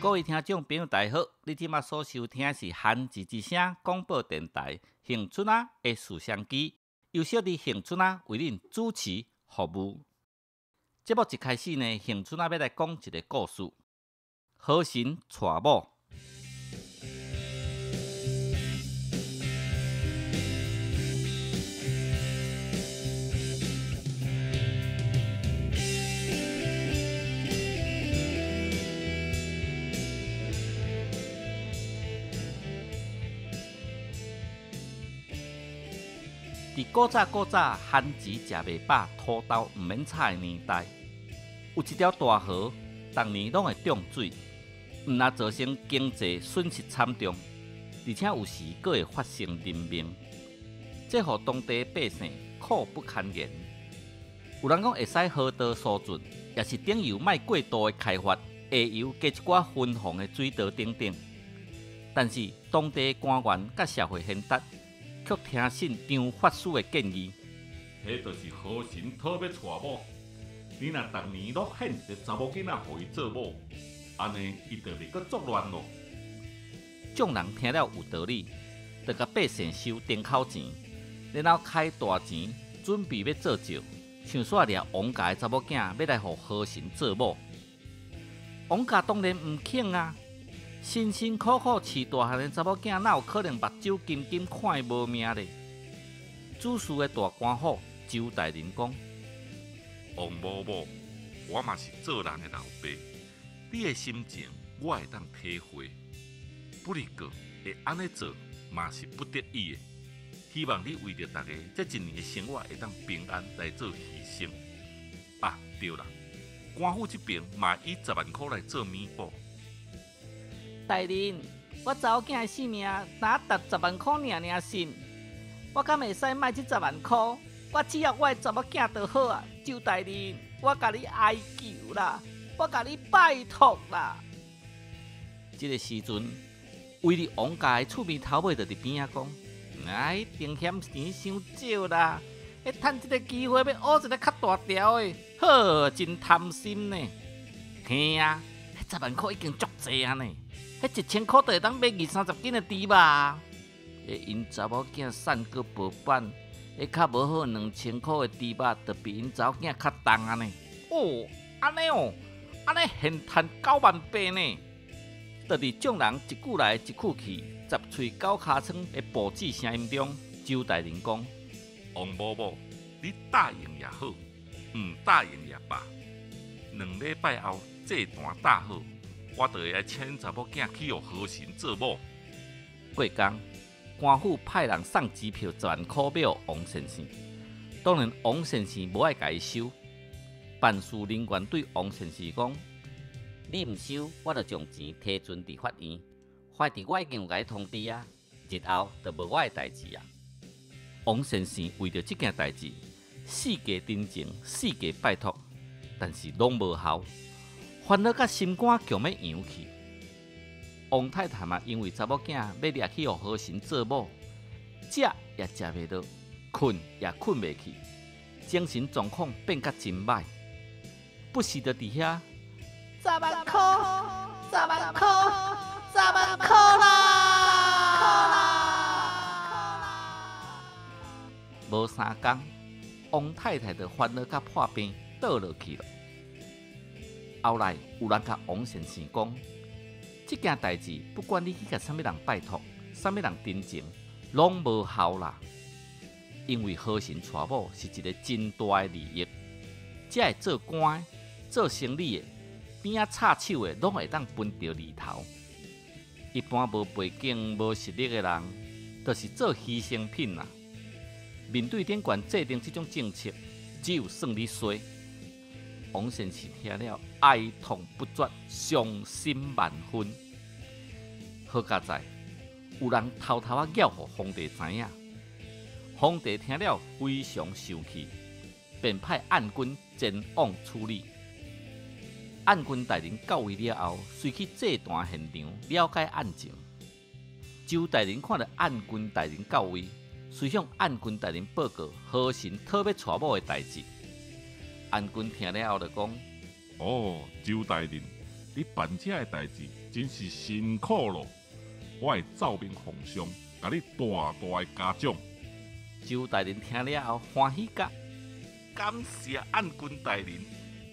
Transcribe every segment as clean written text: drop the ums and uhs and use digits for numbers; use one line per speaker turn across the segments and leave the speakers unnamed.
各位聽眾朋友，大家好！你這馬所收聽的是韓字之聲廣播電臺恆春仔的攝像機，由小弟恆春仔為恁主持服務。節目一開始呢，恆春仔欲來講一个故事：河神娶某。佇古早古早，番薯食袂飽，土豆毋免炒的年代，有一條大河，逐年攏會漲水，毋但造成經濟損失慘重，而且有時閣會發生人命，這予當地百姓苦不堪言。有人講會使河道疏浚，抑是頂游莫過度的開發，下游加一寡分洪的水道等等。但是當地官員佮社會賢達，卻聽信張法師的建議，
彼就是河神討欲娶某。你若逐年攏獻一個查某囡仔予伊做某，按呢伊就袂閣作亂囉。
眾人聽了有道理，就共百姓收丁口錢，然後開大錢，準備欲做轎，想煞掠王家的查某囝欲來予河神做某。王家當然毋肯啊！辛辛苦苦飼大漢的查某囝，哪有可能目睭金金看伊無命咧？主事的大官府周大人講：
王某某，我嘛是做人的老爸，你的心情我會當體會。不過會按呢做嘛是不得已的。希望你為著大家這一年的生活會當平安來做犧牲。啊，對啦，官府這邊嘛以十萬箍來做彌補。
大人，我查某囝的性命若值十萬箍爾爾是？我敢會使賣這十萬箍？我只要我的查某囝就好啊！周大人，我共你哀求啦，我共你拜託啦！這个時陣，圍佇王家的厝邊頭尾就佇邊仔講：哎，一定嫌錢傷少啦！欲趁這个機會欲挖一个較大條的，呵，真貪心呢！嘿啊，彼十萬箍已經足濟啊呢！彼一千箍就會當買二三十斤的豬肉。彼𪜶查某囝瘦閣無板，彼較無好2000箍的豬肉，就比𪜶查某囝較重啊呢！哦，按呢哦，按呢現趁9萬8呢！就佇眾人一句來一句去，十喙九尻川的報紙聲音中，周大人講：
王某某，你答應也好，毋答應也罷，2禮拜後祭壇搭好，我就會來請恁查某囝去予河神做某。
過工，官府派人送支票十萬箍欲予王先生，當然王先生無愛共伊收。辦事人員對王先生講：你毋收，我就將錢提存佇法院。反正我已經有共你通知啊，日後就無我的代誌啊。王先生為著這件代誌，四界陳情，四界拜託，但是攏無效。煩惱甲心肝強欲揚去，王太太嘛因為查某囝欲掠去予河神做某，食也食袂落，睏也睏袂去，精神狀況變甲真歹，不時就佇遐十萬箍，十萬箍，十萬箍啦！無三工，王太太就煩惱甲破病倒落去了。後來有人共王先生講，這件代誌不管你去共啥物人拜託，啥物人陳情，攏無效啦。因為河神娶某是一个真大的利益，這个做官的、做生理的、邊仔插手的，攏會當分著利頭。一般無背景、無實力的人，就是做犧牲品啦。面對頂懸制定這種政策，只有算你衰。王先生聽了哀痛不絕，傷心萬分。好佳哉，有人偷偷仔叫予皇帝知影。皇帝聽了非常生氣，便派暗軍前往處理。暗軍大人到位了後，隨去祭壇現場了解案情。周大人看著暗軍大人到位，隨向暗軍大人報告河神討欲娶某的代誌。暗軍聽了後就講：
哦，周大人，你辦這个代誌，真是辛苦咯！我會奏明皇上，共你大大的嘉獎。
周大人聽了後歡喜甲，感謝按軍大人，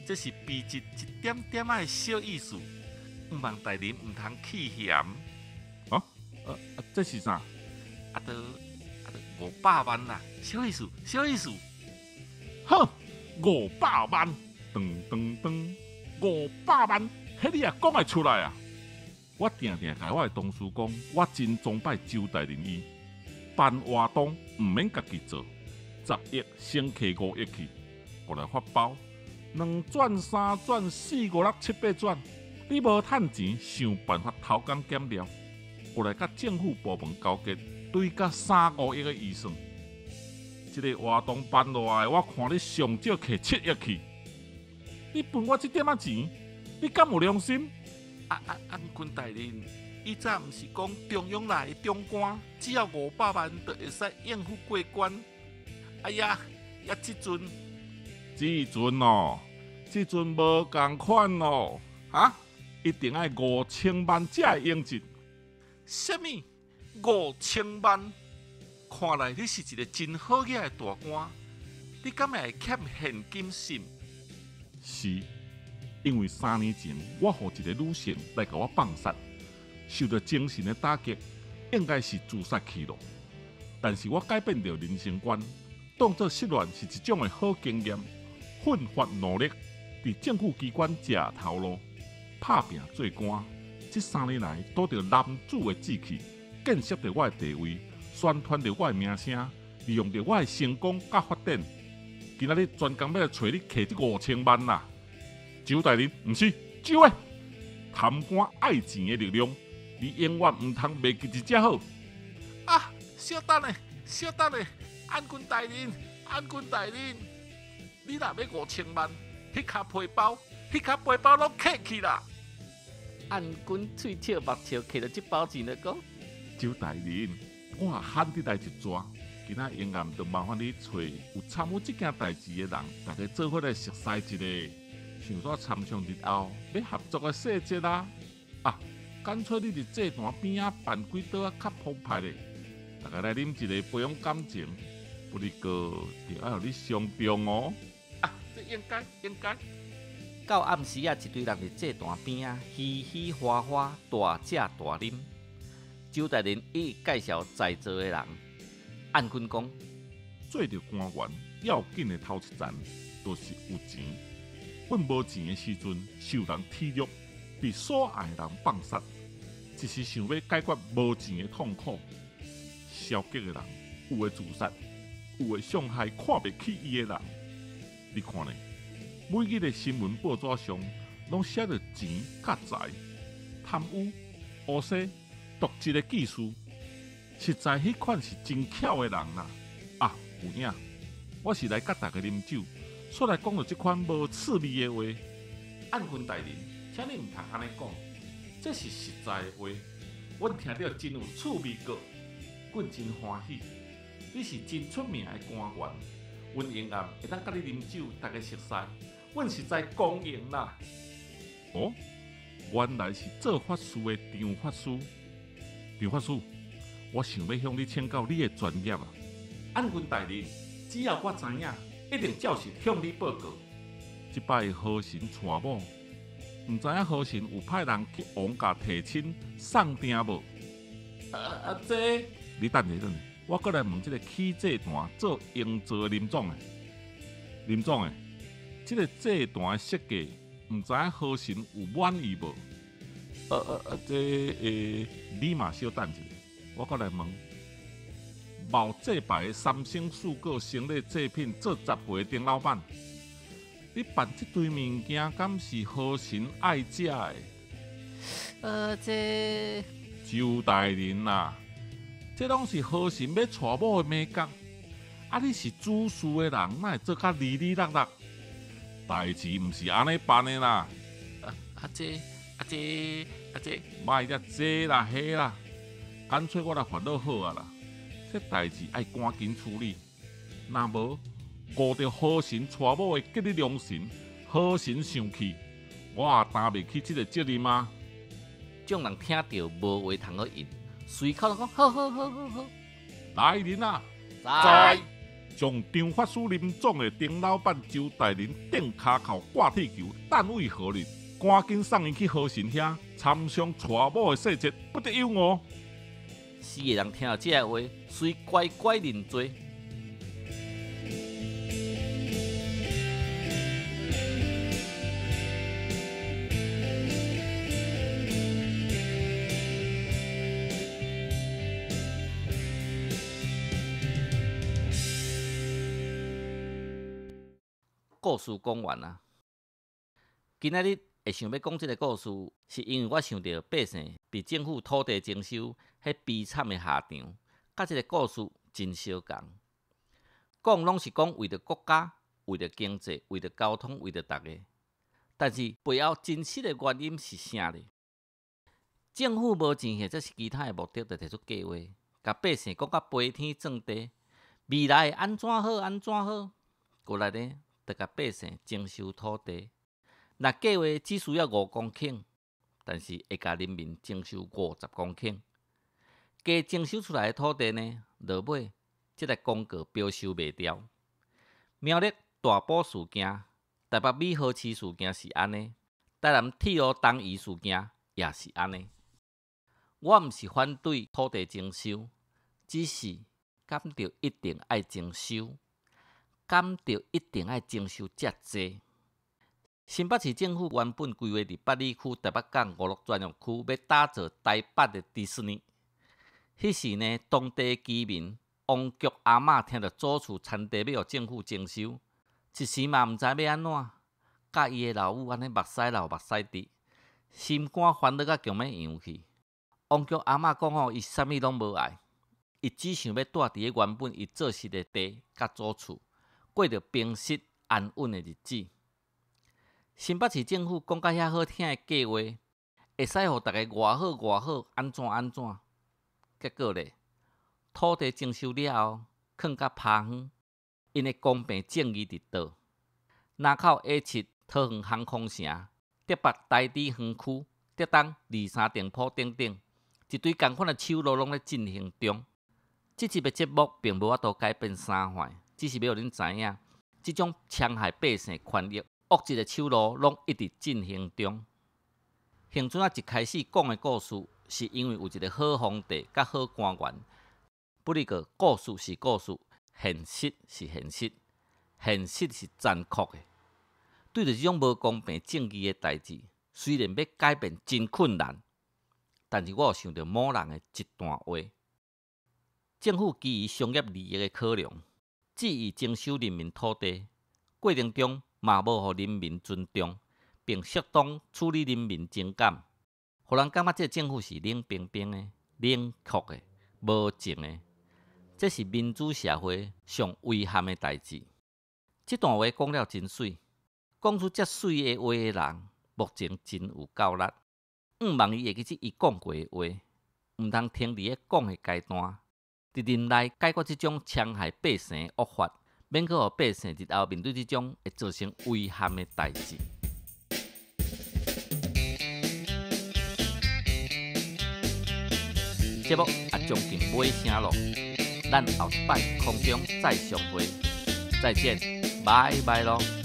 這是卑職一點點仔的小意思，毋望大人毋通棄嫌。
啊？這是啥？
啊，著啊，著500萬啦，小意思，小意思。
好，五百萬，噔噔噔，五百萬，彼你也講會出來啊？我定定共我的同事講，我真崇拜周大人伊辦活動毋免家己做，10億先摕5億去，過來發包，兩轉三轉四五六七八轉，你無趁錢，想辦法偷工減料，過來佮政府部門勾結，堆甲三五億的預算。這个活動辦落來，我看你上少摕7億去，你分我這點仔錢，你敢有良心？
啊啊！按軍大人，以前毋是講中央來的長官，只要五百萬就會使應付過關。哎呀，呀，這陣，
這陣哦，這陣無仝款哦，
哈，
一定愛5000萬才會用得。
啥物？5000萬？看來你是一个真好額的大官，你敢會欠現金信？
是。因為3年前，我予一个女性來共我放殺，受著精神的打擊，應該是自殺去咯。但是我改變著人生觀，當作失戀是一種的好經驗，奮發努力，佇政府機關食頭路，拍拚做官。這3年來，拄著男子的志氣，建設著我的地位，宣傳著我的名聲，利用著我的成功佮發展。今仔日專工欲來揣你摕這五千萬啦！周大人，毋是周的貪官愛錢的力量，你永遠毋通袂記一隻好。
啊！稍等下，稍等下，按軍大人，按軍大人，你若欲五千萬，彼跤皮包，彼跤皮包攏揢去啦！按軍喙笑目笑，揢著這包錢就講。
周大人，我也罕得來一逝，今仔永遠就麻煩你揣有參與這件代誌的人，大家做伙來熟似一下。想煞參詳日後欲合作的細節啦，啊，乾脆你佇祭壇邊仔辦幾桌仔較澎湃的，大家來啉一个培養感情。不過著愛予你相中哦。
啊，這應該應該。到暗時啊，一堆人佇祭壇邊仔，嘻嘻哈哈，大食大啉。周大人一一介紹在座的人，按軍講，
做著官員要緊的頭一層，就是有錢。阮無錢的時陣，受人體辱，被所愛的人放殺，一時想欲解決無錢的痛苦。消極的人，有的自殺，有的傷害看袂起伊的人。你看呢？每日的新聞報紙上，攏寫著錢佮財、貪污、烏西、瀆職的記事。實在，彼款是真巧的人啦。啊，有影，我是來佮大家啉酒。煞來講著這款無趣味的話。
按軍大人，請你毋通按呢講，這是實在的話。阮聽著真有趣味閣，阮真歡喜。你是真出名的官員，阮永暗會當佮你啉酒，大家熟似，阮實在光榮啦。
哦，原來是做法事的張法師。張法師，我想欲向你請教你的專業啊。
按軍大人，只要我知影，一定照實向你報告。
這擺河神娶某，毋知影河神有派人去王家提親送訂無？
啊啊！這
你等下等下，我閣來問這个起祭壇做營造的林總的，林總的，這个祭壇的設計，毋知影河神有滿意無？這你嘛小等一下，我閣來問。冒祭拜的三星四果生理祭品做雜貨的丁老闆，你辦這堆物件，敢是河神愛食的？
這
周大人啊，這攏是河神欲娶某的眉角。啊，你是主事的人，哪會做甲離離落落？代誌毋是按呢辦的啦。
啊啊這啊這啊這，
莫遮這啦彼啦，乾脆我來煩惱好啊啦。這代誌愛趕緊處理，若無誤著河神娶某的吉日良辰，河神生氣，我也擔袂起這个責任啊！
眾人聽著無話通好應，隨口攏講好好好好好。
來人啊！
在。
將張法師林總的丁老闆周大仁釘跤口掛鐵球，單位何日？趕緊送伊去和神遐參詳娶某的細節，不得有誤。
四个人聽著這个話，隨乖乖認罪。故事講完啊！今仔日會想欲講這个故事，是因為我想著百姓被政府土地徵收彼悲慘的下場，佮這个故事真相仝。講攏是講為著國家、為著經濟、為著交通、為著逐家，但是背後真實的原因是啥呢？政府無錢或者是其他的目的，就提出計劃，共百姓講甲飛天撞地，未來會按怎好按怎好，過來呢？就共百姓徵收土地，若計劃只需要5公頃，但是會共人民徵收50公頃。加徵收出來的土地呢，落尾這个廣告標收袂掉。苗栗大埔事件、台北美好市事件是按呢，台南鐵路東移事件也是按呢。我毋是反對土地徵收，只是敢著一定愛徵收。敢著一定愛徵收遮濟？新北市政府原本規劃佇八里區台北港娛樂專用區，欲打造台北的迪士尼。彼時呢，當地居民王菊阿嬤聽著祖厝田地欲予政府徵收，一時嘛毋知欲按怎，佮伊的老母按呢目屎流目屎滴，心肝煩惱甲強欲揚去。王菊阿嬤講吼，伊啥物攏無愛，伊只想欲蹛佇咧原本伊做實的地佮祖厝。過著平實安穩的日子。新北市政府講甲遐好聽的計劃，會使予逐家偌好偌好，按怎按怎？結果咧，土地徵收了後，囥甲拋荒，𪜶的公平正義佇佗？林口 A7 桃園航空城、竹北台豬園區、竹東二三店鋪等等，一堆仝款的手路攏咧進行中。這集的節目並無法度改變啥貨。只是欲予恁知影，這種戕害百姓權益、惡質的手路，攏一直進行中。興春仔一開始講的故事，是因為有一個好皇帝佮好官員。不過，故事是故事，現實是現實，現實是殘酷的。對著這種無公平正義的代誌，雖然欲改變真困難，但是我有想著某人的一段話：政府基於商業利益的考量，恣意徵收人民土地，過程中嘛無予人民尊重，並適當處理人民情感，予人感覺這个政府是冷冰冰的、冷酷的、無情的。這是民主社會上遺憾的代誌。這段話講了真媠，講出這媠的話的人，目前真有夠力。向望伊會記這伊講過的話，毋通停佇咧講的階段。佇任內解決這種戕害百姓的惡法，免閣予百姓日後面對這種會造成遺憾的代誌。節目也將近尾聲囉，咱後一擺空中再相會，再見，拜拜囉。